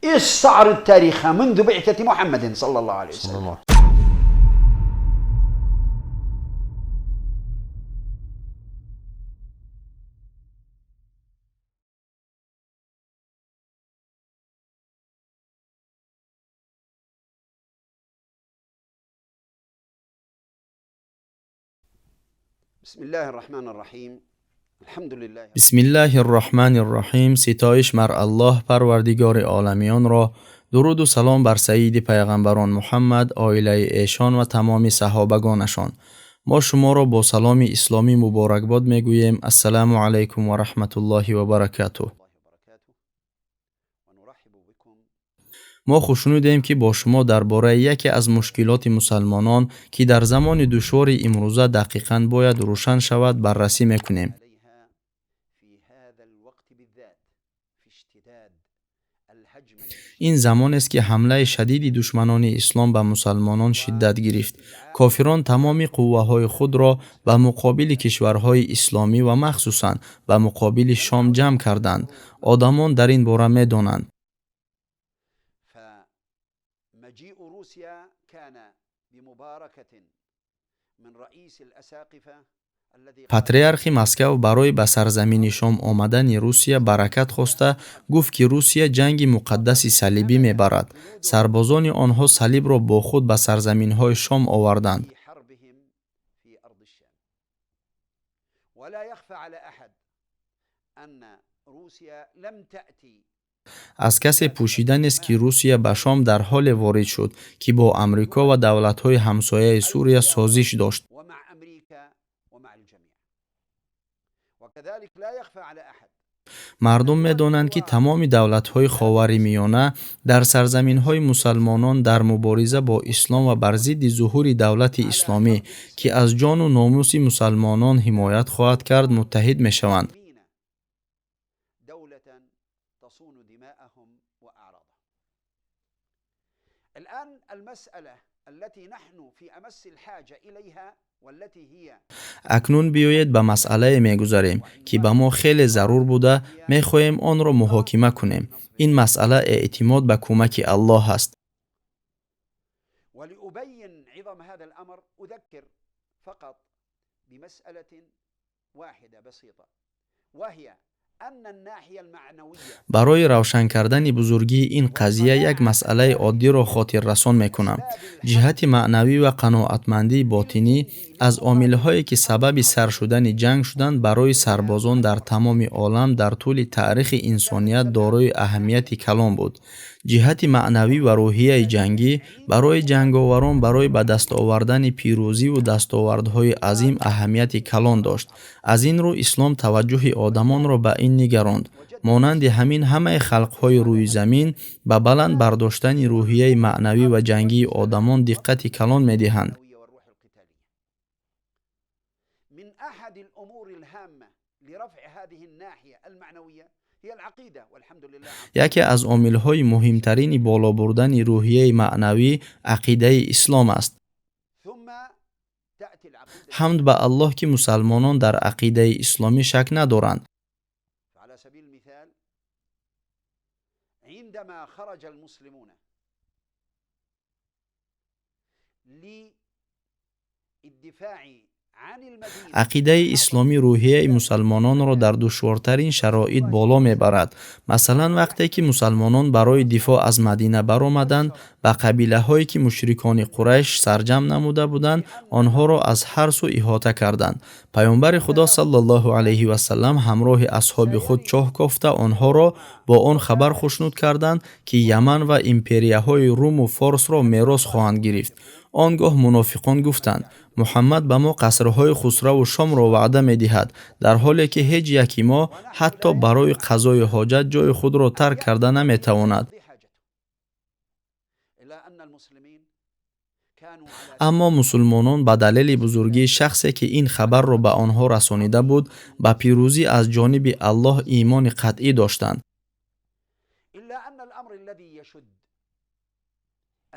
استعرض تاريخها منذ بعثة محمد صلى الله عليه وسلم. بسم الله الرحمن الرحيم. بسم الله الرحمن الرحیم. ستایش مر الله پروردگار عالمیان را، درود و سلام بر سید پیغمبران محمد، عائله ایشان و تمام صحابگانشان. ما شما را با سلام اسلامی مبارکباد میگوییم. السلام علیکم و رحمت الله و برکاته. мо хушнудем, ки бо шумо дар бораи яке аз мушкилоти мусалмонон, ки дар замони душвори имрӯза дақиқан бояд рӯшан шавад, баррасӣ мекунем. Ин замонест, ки ҳамлаи шадиди душманони ислом ба мусалмонон шиддат гирифт. Кофирон тамоми қувваҳои худро ба муқобили кишварҳои исломӣ ва махсусан ба муқобили Шом ҷамъ карданд. Одамон дар ин бора медонанд. Патриархи Москав барои ба сарзамини Шом омадани Русия баракат хоста гуфт, ки Русия ҷанги муқаддаси салибӣ мебарад. Сарбозони онҳо салибро бо худ ба сарзаминҳои Шом оварданд. Аз касе пӯшида нест, ки Русия ба Шом дар ҳоле ворид шуд, ки бо Амрико ва давлатҳои ҳамсояи Сурия созиш дошт. Мардум медонанд, ки тамоми давлатҳои Ховари Миёна дар сарзаминҳои мусалмонон дар мубориза бо ислом ва бар зидди зуҳури давлати исломӣ, ки аз ҷону номуси мусалмонон ҳимоят хоҳад кард, муттаҳид мешаванд. Акнун биёед ба масъалае мегузарем, ки ба мо хеле зарур буда, мехоҳем онро муҳокима кунем. Ин масъала эътимод ба кӯмаки Аллоҳ аст. Барои равшан кардани бузургии ин қазия як масъалаи оддиро хотиррасон мекунам. Ҷиҳати маънавӣ ва қаноатмандии ботинӣ аз омилҳое, ки сабаби сар шудани ҷанг шуданд, барои сарбозон дар тамоми олам дар тӯли таърихи инсоният дорои аҳамияти калон буд. Ҷиҳати маънавӣ ва рӯҳияи ҷангӣ барои ҷанговарон барои ба даст овардани пирӯзиву дастовардҳои азим аҳамияти калон дошт. Аз ин рӯ ислом таваҷҷӯҳи одамонро ба ин нигаронд. Монанди ҳамин ҳамаи халқҳои рӯи замин ба баланд бардоштани рӯҳияи маънавӣ ва ҷангии одамон диққати калон медиҳанд. Яке аз омилҳои муҳимтарини боло бурдани рӯҳияи маънавӣ ақидаи ислом аст. Ҳамд ба Аллоҳ, ки мусалмонон дар ақидаи исломӣ шак надоранд. Ақидаи исломӣ рӯҳияи мусалмононро дар душвортарин шароит боло мебарад. Масалан, вақте ки мусалмонон барои дифоъ аз Мадина баромаданд, ба қабилаҳое, ки мушрикони Қурайш сарҷамъ намуда буданд, онҳоро аз ҳар сӯ иҳота карданд. Паёмбари Худо саллаллоҳу алайҳи васаллам ҳамроҳи асҳоби худ чоҳ кофта онҳоро бо он хабар хушнуд карданд, ки Яман ва империяҳои Руму Форсро мерос хоҳанд гирифт. Он гоҳ мунофиқон гуфтанд: Муҳаммад ба мо қасрҳои Хусраву Шомро ваъда медиҳад, дар ҳоле ки ҳеҷ яки мо ҳатто барои қазои ҳоҷат ҷои худро тарк карда наметавонад. Аммо мусулмонон ба далели бузургии шахсе, ки ин хабарро ба онҳо расонида буд, ба пирӯзӣ аз ҷониби Аллоҳ имони қатъӣ доштанд.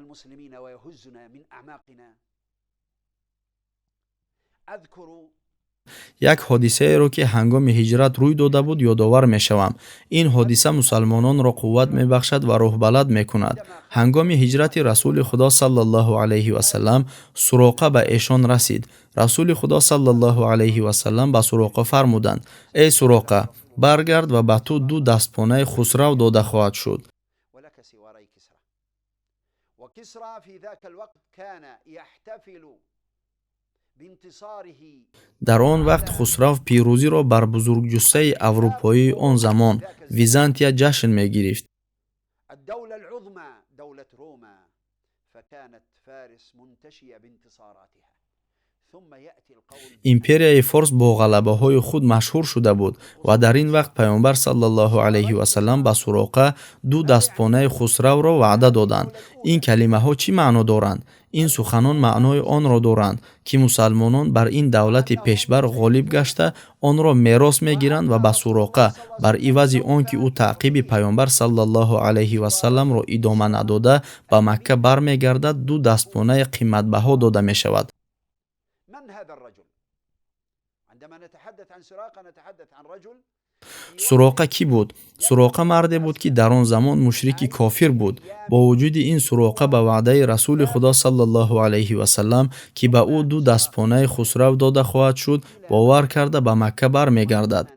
المسلمين ويهزنا من أعماقنا. أذكر Як ҳодисаеро, ки ҳангоми ҳиҷрат рӯй дода буд, ёдовар мешавам. Ин ҳодиса мусалмононро қувват мебахшад ва рӯҳбаланд мекунад. Ҳангоми ҳиҷрати Расули Худо саллаллоҳу алайҳи васаллам Суроқа ба эшон расид. Расули Худо саллаллоҳу алайҳи васаллам ба Суроқа фармуданд: эй Суроқа, баргард ва ба ту ду дастпонаи Хусрав дода хоҳад шуд. Дар он вақт Хусрав пирӯзиро бар бузургҷуссаи аврупоии он замон Византия ҷашн мегирифт. Империяи Форс бо ғалабаҳои худ машҳур шуда буд ва дар ин вақт Паёмбар саллаллоҳу алайҳи васаллам ба Суроқа ду дастпонаи Хусравро ваъда доданд. Ин калимаҳо чӣ маъно доранд? Ин суханон маънои онро доранд, ки мусалмонон бар ин давлати пешбар ғолиб гашта, онро мерос мегиранд ва ба Суроқа бар ивази он ки ӯ таъқиби Паёмбар саллаллоҳу алайҳи васалламро идома надода, ба Макка бармегардад, ду дастпонаи қиматбаҳо дода мешавад. Суроқа кӣ буд? Суроқа марде буд, ки дар он замон мушрики кофир буд. Бо вуҷуди ин Суроқа ба ваъдаи Расули Худо саллаллоҳу алайҳи васаллам, ки ба ӯ ду дастпонаи Хусрав дода хоҳад шуд, бовар карда ба Макка бармегардад.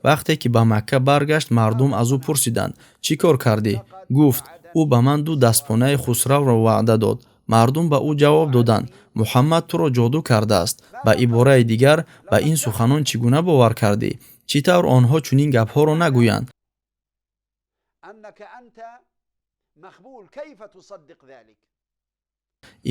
Вақте ки ба Макка баргашт, мардум аз ӯ пурсиданд: чӣ кор кардӣ? Гуфт: ӯ ба ман ду дастпонаи Хусравро ваъда дод. Мардум ба ӯ ҷавоб доданд: Муҳаммад туро ҷоду кардааст. Ба ибораи дигар, ба ин суханон чӣ гуна бовар кардӣ? Чӣ тавр онҳо чунин гапҳоро нагӯянд?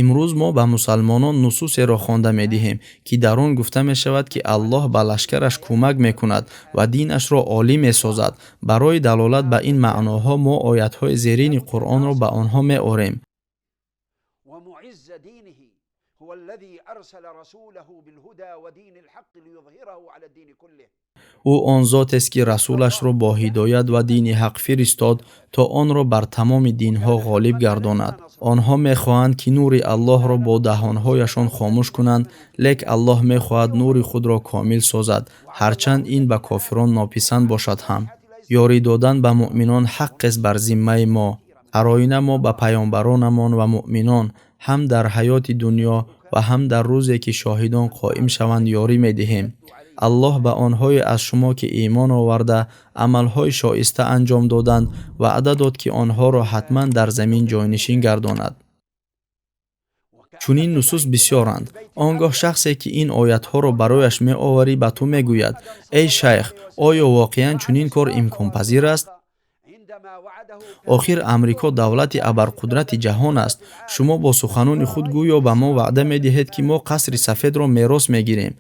Имрӯз мо ба мусалмонон нусусеро хонда медиҳем, ки дар он гуфта мешавад, ки Аллоҳ ба лашкараш кӯмак мекунад ва динашро олӣ месозад. Барои далолат ба ин маъноҳо мо оятҳои зерини Қуръонро ба онҳо меорем. Ӯ он зотест, ки расулашро бо ҳидоят ва дини ҳақ фиристод, то онро бар тамоми динҳо ғолиб гардонад. Онҳо мехоҳанд, ки нури Аллоҳро бо даҳонҳояшон хомӯш кунанд, лек Аллоҳ мехоҳад нури худро комил созад, ҳарчанд ин ба кофирон нописанд бошад ҳам. Ёрӣ додан ба муъминон ҳаққест бар зиммаи мо. Ҳароина мо ба паёмбаронамон ва муъминон ҳам дар ҳаёти дунё ва ҳам дар рӯзе, ки шоҳидон қоим шаванд, ёрӣ медиҳем. Аллоҳ ба онҳое аз шумо, ки имон оварда, амалҳои шоиста анҷом доданд, ваъда дод, ки онҳоро ҳатман дар замин ҷойнишин гардонад. Чунин нусус бисёранд. Он гоҳ шахсе, ки ин оятҳоро барояш меоварӣ, ба ту мегӯяд: эй шайх, оё воқеан чунин кор имконпазир аст? Охир Амрико давлати абарқудрати ҷаҳон аст. Шумо бо суханони худ гӯё ба мо ваъда медиҳед, ки мо қасри сафедро мерос мегирем.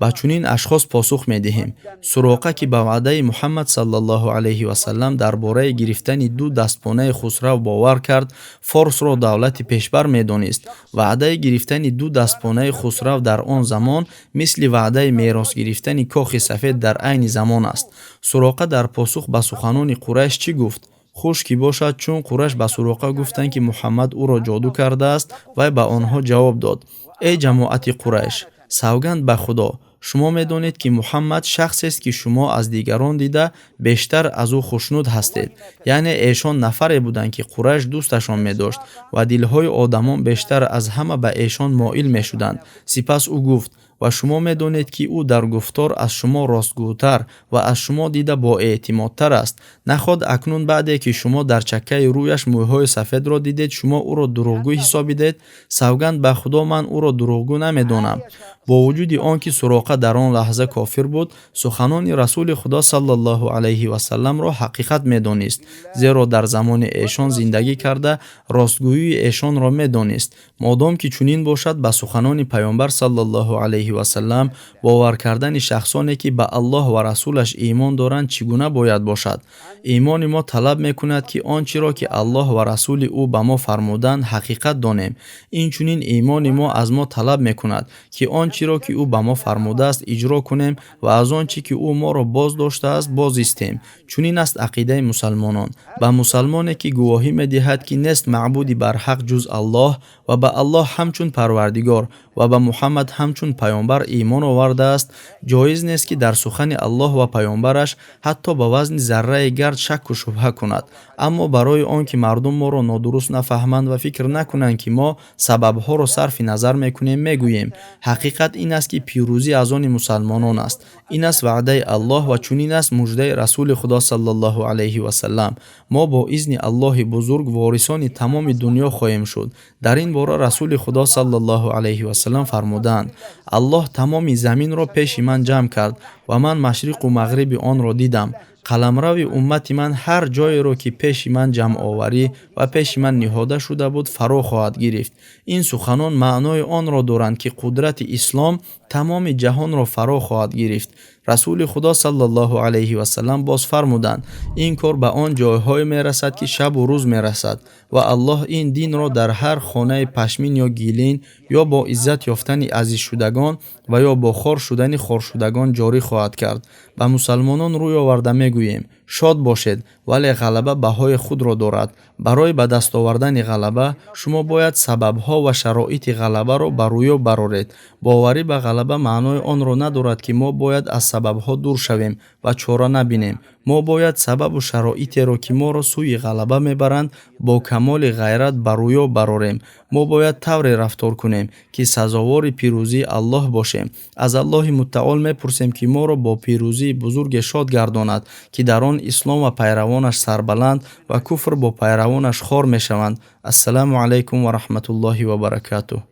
Ба чунин ашхос посух медиҳем. Суроқа, ки ба ваъдаи Муҳаммад саллаллоҳу алайҳи васаллам дар бораи гирифтани ду дастпонаи Хусрав бовар кард, Форсро давлати пешбар медонист. Ваъдаи гирифтани ду дастпонаи Хусрав дар он замон мисли ваъдаи мерос гирифтани кохи сафед дар айни замон аст. Суроқа дар посух ба суханони Қурайш чӣ гуфт? Хуш ки бошад, чун Қурайш ба Суроқа гуфтанд, ки Муҳаммад ӯро ҷоду кардааст, вай ба онҳо ҷавоб дод: эй ҷамоати Қурайш, савганд ба Худо, шумо медонед, ки Муҳаммад шахсест, ки шумо аз дигарон дида бештар аз ӯ хушнуд ҳастед. Яъне эшон нафаре буданд, ки Қурайш дӯсташон медошт ва дилҳои одамон бештар аз ҳама ба эшон моил мешуданд. Сипас ӯ гуфт: ва шумо медонед, ки ӯ дар гуфтор аз шумо ростгӯтар ва аз шумо дида боэътимодтар аст. Наход акнун баъде ки шумо дар чаккаи рӯяш мӯйҳои сафедро дидед, шумо ӯро дурӯғгӯ ҳисобидед? Савганд ба Худо, ман ӯро дурӯғгӯ намедонам. Бо вуҷуди он ки Суроқа дар он лаҳза кофир буд, суханони Расули Худо саллаллоҳу алайҳи васалламро ҳақиқат медонист, зеро дар замони эшон зиндагӣ карда ростгӯии эшонро медонист. Модом ки чунин бошад, ба суханони Паёмбар саллаллоҳу алайҳи алайҳи васаллам, бовар кардани шахсоне, ки ба Аллоҳ ва расулаш имон доранд, чӣ гуна бояд бошад? Имони мо талаб мекунад, ки он чиро, ки Аллоҳ ва расули ӯ ба мо фармуданд, ҳақиқат донем. Инчунин имони мо аз мо талаб мекунад, ки он чиро, ки ӯ ба мо фармудааст, иҷро кунем ва аз он чӣ ки ӯ моро боз доштааст, боз истем. Чунин аст ақидаи мусалмонон. Ба мусалмоне, ки гувоҳӣ медиҳад, ки нест маъбуди барҳақ ҷуз Аллоҳ ва ба Аллоҳ ҳамчун парвардигор ва ба Муҳаммад ҳамчун паёмбар имон овардааст, ҷоиз нест, ки дар сухани Аллоҳ ва паёмбараш ҳатто ба вазни зарраи гард шакку шубҳа кунад. Аммо барои он ки мардум моро нодуруст нафаҳманд ва фикр накунанд, ки мо сабабҳоро сарфи назар мекунем, мегӯем: ҳақиқат ин аст, ки пирӯзӣ аз они мусалмонон аст. Ин аст ваъдаи Аллоҳ ва чунин аст муждаи Расули Худо саллаллоҳу алайҳи васаллам. Мо бо изни Аллоҳи бузург ворисони тамоми дунё хоҳем шуд. Дар ин бора Расули Худо саллаллоҳу алайҳи васаллам фармудаанд: Аллоҳ тамоми заминро пеши ман ҷамъ кард ва ман машриқу мағриби онро дидам. Қаламрави уммати ман ҳар ҷоеро, ки пеши ман ҷамъоварӣ ва пеши ман ниҳода шуда буд, фаро хоҳад гирифт. Ин суханон маънои онро доранд, ки қудрати ислом тамоми ҷаҳонро фаро хоҳад гирифт. Расули Худо саллаллоҳу алайҳи васаллам боз фармуданд: ин кор ба он ҷойҳое мерасад, ки шабу рӯз мерасад ва Аллоҳ ин динро дар ҳар хонаи пашмин ё гилин ё бо иззат ёфтани азизшудагон ва ё бо хор шудани хоршудагон ҷорӣ хоҳад кард. Ба мусалмонон рӯй оварда мегӯем: шод бошед, вале ғалаба баҳои худро дорад. Барои ба даст овардани ғалаба шумо бояд сабабҳо ва шароити ғалабаро ба рӯё бароред. Боварӣ ба ғалаба маънои онро надорад, ки мо бояд аз сабабҳо дур шавем ва чора набинем. Мо бояд сабабу шароитеро, ки моро сӯи ғалаба мебаранд, бо камоли ғайрат ба рӯё барорем. Мо бояд тавре рафтор кунем, ки сазовори пирӯзии Аллоҳ бошем. Аз Аллоҳи муттаол мепурсем, ки моро бо пирӯзии бузурге шод гардонад, ки дар он ислом ва пайравонаш сарбаланд ва куфр бо пайравонаш хор мешаванд. Ассалому алайкум ва раҳматуллоҳи ва баракатуҳ.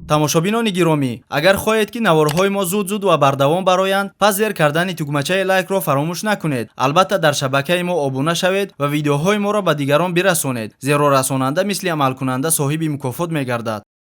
Тамошобинони гиромӣ, агар хоҳед, ки наворҳои мо зуд-зуд ва бардавом бароянд, пас зер кардани тугмачаи лайкро фаромӯш накунед. Албатта, дар шабакаи мо обуна шавед ва видеоҳои моро ба дигарон бирасонед, зеро расонанда мисли амалкунанда соҳиби мукофот мегардад.